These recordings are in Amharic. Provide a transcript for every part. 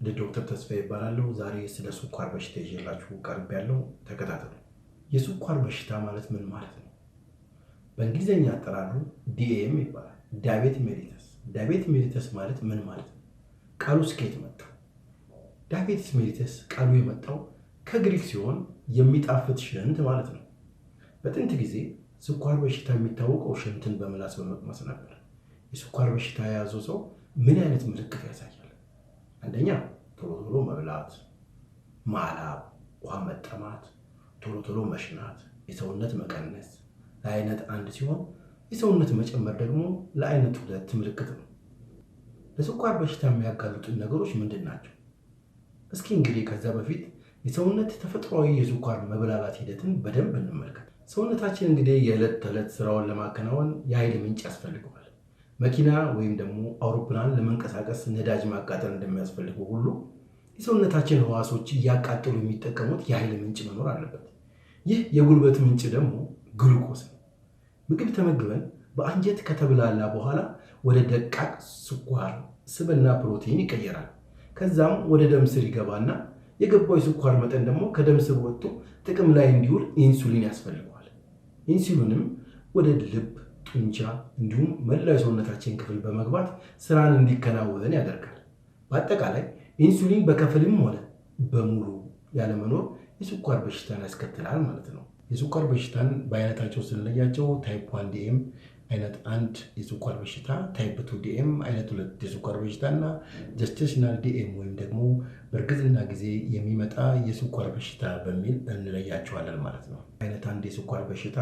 እንደ ዶክተር ተስፋዬ እባላለሁ። ዛሬ ስለ ስኳር በሽታ ይዤላችሁ ቀርቤያለሁ። ተከታተሉ። የስኳር በሽታ ማለት ምን ማለት ነው? በእንግሊዝኛ አጠራሩ DM ይባላል። Diabetes mellitus። Diabetes mellitus ማለት ምን ማለት ነው? ቃሉ ከየት መጣ? Diabetes mellitus ቃሉ የመጣው ከግሪክ ሲሆን የሚጣፍጥ ሽንት ማለት ነው። በጥንት ጊዜ ስኳር በሽታ የሚታወቀው ሽንትን በምላስ በመቅመስ ነበር። የስኳር በሽታ የያዘው ሰው ምን አይነት ምልክት ያሳያል? አንደኛ ቶሎ ቶሎ መብላት፣ ማላብ፣ ውሃ መጠማት፣ ቶሎ ቶሎ መሽናት፣ የሰውነት መቀነስ ለአይነት አንድ ሲሆን የሰውነት መጨመር ደግሞ ለአይነት ሁለት ምልክት ነው። ለስኳር በሽታ የሚያጋልጡን ነገሮች ምንድን ናቸው? እስኪ እንግዲህ ከዛ በፊት የሰውነት ተፈጥሯዊ የስኳር መብላላት ሂደትን በደንብ እንመልከት። ሰውነታችን እንግዲህ የዕለት ተዕለት ስራውን ለማከናወን የኃይል ምንጭ ያስፈልገዋል። መኪና ወይም ደግሞ አውሮፕላን ለመንቀሳቀስ ነዳጅ ማቃጠል እንደሚያስፈልገው ሁሉ የሰውነታችን ህዋሶች እያቃጠሉ የሚጠቀሙት የኃይል ምንጭ መኖር አለበት። ይህ የጉልበት ምንጭ ደግሞ ግሉኮስ ነው። ምግብ ተመግበን በአንጀት ከተብላላ በኋላ ወደ ደቃቅ ስኳር፣ ስብና ፕሮቲን ይቀየራል። ከዛም ወደ ደም ስር ይገባና የገባው የስኳር መጠን ደግሞ ከደም ስር ወጥቶ ጥቅም ላይ እንዲውል ኢንሱሊን ያስፈልገዋል። ኢንሱሊንም ወደ ልብ፣ ጡንቻ እንዲሁም መላው የሰውነታችን ክፍል በመግባት ስራን እንዲከናወን ያደርጋል። በአጠቃላይ ኢንሱሊን በከፊልም ሆነ በሙሉ ያለመኖር የስኳር በሽታን ያስከትላል ማለት ነው። የስኳር በሽታን በአይነታቸው ስንለያቸው type 1 DM አይነት አንድ የስኳር በሽታ፣ type 2 DM አይነት ሁለት የስኳር በሽታ እና gestational DM ወይም ደግሞ በእርግዝና ጊዜ የሚመጣ የስኳር በሽታ በሚል እንለያቸዋለን ማለት ነው። አይነት አንድ የስኳር በሽታ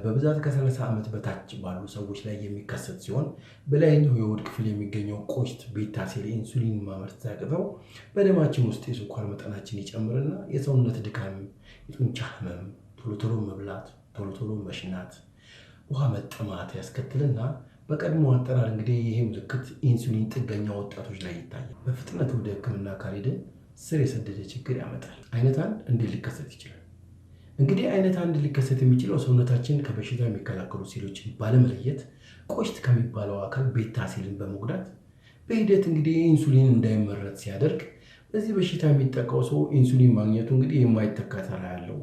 በብዛት ከ30 ዓመት በታች ባሉ ሰዎች ላይ የሚከሰት ሲሆን በላይኛው የሆድ ክፍል የሚገኘው ቆሽት beta cell ኢንሱሊን ማምረት ሲያቅተው በደማችን ውስጥ የስኳር መጠናችን ይጨምርና የሰውነት ድካም፣ የጡንቻ ህመም፣ ቶሎ ቶሎ መብላት፣ ቶሎ ቶሎ መሽናት፣ ውሃ መጠማት ያስከትልና በቀድሞ አጠራር እንግዲህ ይህ ምልክት ኢንሱሊን ጥገኛ ወጣቶች ላይ ይታያል። በፍጥነት ወደ ሕክምና ካልሄድን ስር የሰደደ ችግር ያመጣል። አይነት አንድ እንዴት ሊከሰት ይችላል? እንግዲህ አይነት አንድ ሊከሰት የሚችለው ሰውነታችን ከበሽታ የሚከላከሉ ሴሎችን ባለመለየት ቆሽት ከሚባለው አካል beta cell ን በመጉዳት በሂደት እንግዲህ ኢንሱሊን እንዳይመረት ሲያደርግ በዚህ በሽታ የሚጠቃው ሰው ኢንሱሊን ማግኘቱ እንግዲህ የማይተካ ተራ ያለው።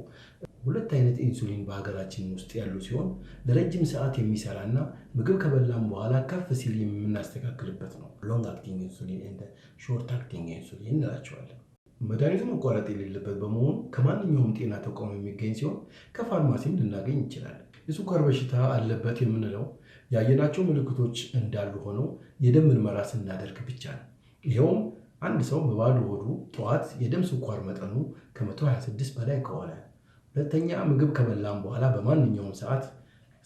ሁለት አይነት ኢንሱሊን በሀገራችን ውስጥ ያሉ ሲሆን ለረጅም ሰዓት የሚሰራና ምግብ ከበላም በኋላ ከፍ ሲል የምናስተካክልበት ነው። Long acting insulin and short acting insulin እንላቸዋለን። መድኃኒቱ መቋረጥ የሌለበት በመሆኑ ከማንኛውም ጤና ተቋም የሚገኝ ሲሆን ከፋርማሲም ልናገኝ እንችላለን። የስኳር በሽታ አለበት የምንለው ያየናቸው ምልክቶች እንዳሉ ሆነው የደም ምርመራ ስናደርግ ብቻ ነው። ይኸውም አንድ ሰው በባዶ ሆዱ ጠዋት የደም ስኳር መጠኑ ከ126 በላይ ከሆነ፣ ሁለተኛ ምግብ ከበላም በኋላ በማንኛውም ሰዓት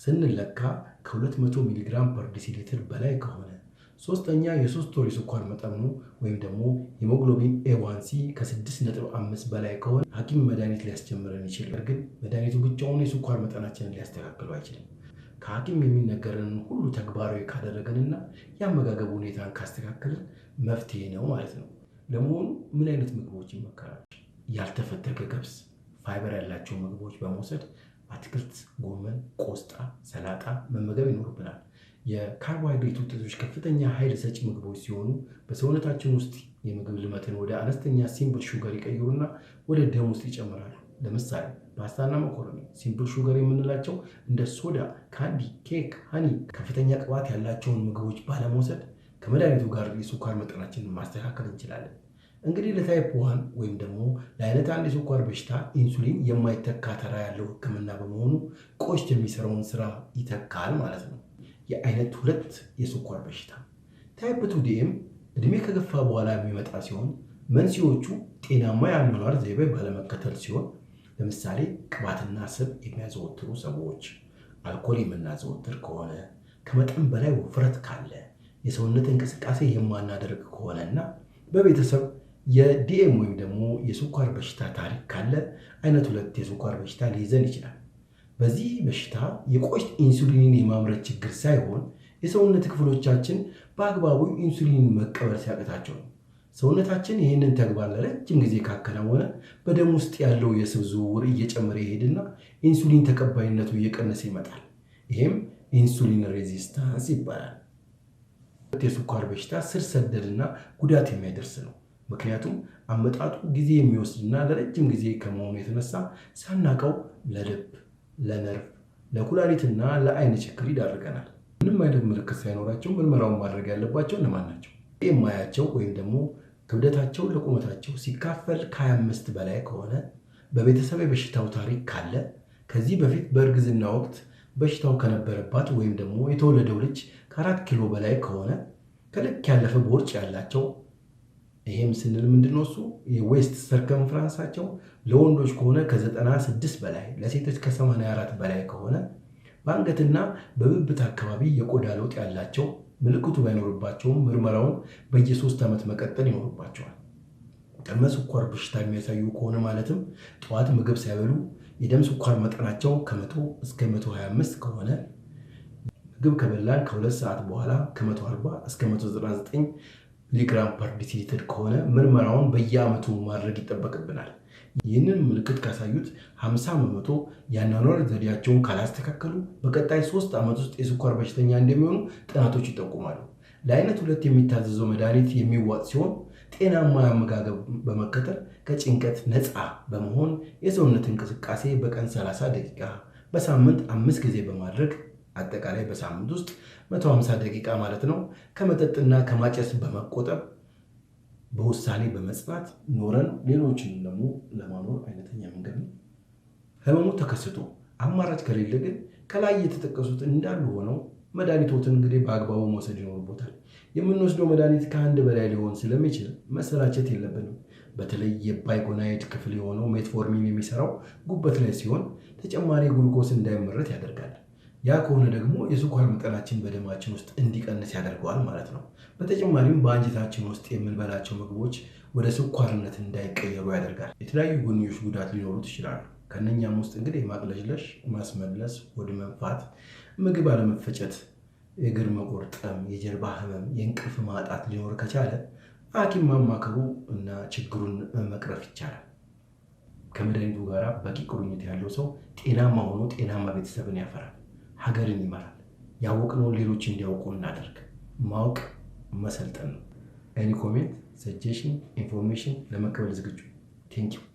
ስንለካ ከ200 ሚሊግራም per deciliter በላይ ከሆነ፣ ሶስተኛ የሶስት ወር የስኳር መጠኑ ወይም ደግሞ hemoglobin A1C ከ6.5 በላይ ከሆነ ሐኪም መድኃኒት ሊያስጀምረን ይችላል። ግን መድኃኒቱ ብቻውን የስኳር መጠናችንን ሊያስተካክለው አይችልም። ከሐኪም የሚነገረንን ሁሉ ተግባራዊ ካደረግንና የአመጋገብ ሁኔታን ካስተካከልን መፍትሄ ነው ማለት ነው። ለመሆኑ ምን አይነት ምግቦች ይመከራሉ? ያልተፈተገ ገብስ፣ ፋይበር ያላቸው ምግቦች በመውሰድ አትክልት፣ ጎመን፣ ቆስጣ፣ ሰላጣ መመገብ ይኖርብናል። የካርቦሃይድሬት ውጤቶች ከፍተኛ ኃይል ሰጪ ምግቦች ሲሆኑ በሰውነታችን ውስጥ የምግብ ልመትን ወደ አነስተኛ simple sugar ይቀይሩና ወደ ደም ውስጥ ይጨምራሉ። ለምሳሌ ፓስታና መኮረኒ፣ simple sugar የምንላቸው እንደ ሶዳ፣ candy፣ ኬክ፣ honey፣ ከፍተኛ ቅባት ያላቸውን ምግቦች ባለመውሰድ ከመድኃኒቱ ጋር የስኳር መጠናችንን ማስተካከል እንችላለን። እንግዲህ ለ type 1 ወይም ደግሞ ለአይነት አንድ የስኳር በሽታ ኢንሱሊን የማይተካ ተራ ያለው ሕክምና በመሆኑ ቆሽት የሚሰራውን ስራ ይተካል ማለት ነው። የአይነት ሁለት የስኳር በሽታ type 2 DM እድሜ ከገፋ በኋላ የሚመጣ ሲሆን መንስኤዎቹ ጤናማ የአኗኗር ዘይቤ ባለመከተል ሲሆን ለምሳሌ ቅባትና ስብ የሚያዘወትሩ ሰዎች፣ አልኮል የምናዘወትር ከሆነ፣ ከመጠን በላይ ውፍረት ካለ፣ የሰውነት እንቅስቃሴ የማናደርግ ከሆነና በቤተሰብ የ DM ወይም ደግሞ የስኳር በሽታ ታሪክ ካለ አይነት ሁለት የስኳር በሽታ ሊይዘን ይችላል። በዚህ በሽታ የቆሽት ኢንሱሊንን የማምረት ችግር ሳይሆን የሰውነት ክፍሎቻችን በአግባቡ ኢንሱሊንን መቀበል ሲያቅታቸው ነው። ሰውነታችን ይህንን ተግባር ለረጅም ጊዜ ካከናወነ በደም ውስጥ ያለው የስብ ዝውውር እየጨመረ ይሄድና ኢንሱሊን ተቀባይነቱ እየቀነሰ ይመጣል። ይሄም insulin resistance ይባላል። የስኳር በሽታ ስር ሰደድና ጉዳት የሚያደርስ ነው። ምክንያቱም አመጣጡ ጊዜ የሚወስድና ለረጅም ጊዜ ከመሆኑ የተነሳ ሳናቀው ለልብ፣ ለነርቭ፣ ለኩላሊትና ለአይን ችግር ይዳርገናል። ምንም አይነት ምልክት ሳይኖራቸው ምርመራውን ማድረግ ያለባቸው እነማን ናቸው? BMI ያቸው ወይም ደግሞ ክብደታቸው ለቁመታቸው ሲካፈል ከ25 በላይ ከሆነ፣ በቤተሰብ የበሽታው ታሪክ ካለ፣ ከዚህ በፊት በእርግዝና ወቅት በሽታው ከነበረባት ወይም ደግሞ የተወለደው ልጅ ከ4 ኪሎ በላይ ከሆነ፣ ከልክ ያለፈ ቦርጭ ያላቸው፣ ይሄም ስንል ምንድነው እሱ የ waist circumference ኣቸው ለወንዶች ከሆነ ከ96 በላይ፣ ለሴቶች ከ84 በላይ ከሆነ፣ በአንገትና በብብት አካባቢ የቆዳ ለውጥ ያላቸው ምልክቱ ባይኖርባቸውም ምርመራውን በየ3 ዓመት መቀጠል ይኖርባቸዋል። ቅድመ ስኳር በሽታ የሚያሳዩ ከሆነ ማለትም ጠዋት ምግብ ሳይበሉ የደም ስኳር መጠናቸው ከ100 እስከ 125 ከሆነ፣ ምግብ ከበላን ከ2 ሰዓት በኋላ ከ140 እስከ 199 ሚሊግራም per deciliter ከሆነ ምርመራውን በየዓመቱ ማድረግ ይጠበቅብናል። ይህንን ምልክት ካሳዩት 50% የአኗኗር ዘዴያቸውን ካላስተካከሉ በቀጣይ 3 ዓመት ውስጥ የስኳር በሽተኛ እንደሚሆኑ ጥናቶች ይጠቁማሉ። ለአይነት 2 የሚታዘዘው መድኃኒት የሚዋጥ ሲሆን ጤናማ አመጋገብ በመከተል፣ ከጭንቀት ነፃ በመሆን፣ የሰውነት እንቅስቃሴ በቀን 30 ደቂቃ በሳምንት 5 ጊዜ በማድረግ አጠቃላይ በሳምንት ውስጥ 150 ደቂቃ ማለት ነው። ከመጠጥና ከማጨስ በመቆጠብ በውሳኔ በመጽናት ኖረን ሌሎችን ደግሞ ለማኖር አይነተኛ መንገድ ነው። ህመሙ ተከስቶ አማራጭ ከሌለ ግን ከላይ የተጠቀሱት እንዳሉ ሆነው መድኃኒቶትን እንግዲህ በአግባቡ መውሰድ ይኖርቦታል። የምንወስደው መድኃኒት ከአንድ በላይ ሊሆን ስለሚችል መሰላቸት የለብንም። በተለይ የ biguanide ክፍል የሆነው metformin የሚሰራው ጉበት ላይ ሲሆን ተጨማሪ ግሉኮስ እንዳይመረት ያደርጋል። ያ ከሆነ ደግሞ የስኳር መጠናችን በደማችን ውስጥ እንዲቀንስ ያደርገዋል ማለት ነው። በተጨማሪም በአንጀታችን ውስጥ የምንበላቸው ምግቦች ወደ ስኳርነት እንዳይቀየሩ ያደርጋል። የተለያዩ ጎንዮሽ ጉዳት ሊኖሩት ይችላሉ። ከነኛም ውስጥ እንግዲህ ማቅለሽለሽ፣ ማስመለስ፣ ሆድ መንፋት፣ ምግብ አለመፈጨት፣ የእግር መቆርጠም፣ የጀርባ ህመም፣ የእንቅልፍ ማጣት ሊኖር ከቻለ ሐኪም ማማከሩ እና ችግሩን መቅረፍ ይቻላል። ከመድኃኒቱ ጋር በቂ ቁርኝት ያለው ሰው ጤናማ ሆኖ ጤናማ ቤተሰብን ያፈራል፣ ሀገርን ይመራል። ያወቅነውን ሌሎች እንዲያውቁ እናደርግ። ማወቅ መሰልጠን ነው። Any comment፣ suggestion፣ information ለመቀበል ዝግጁ። Thank you.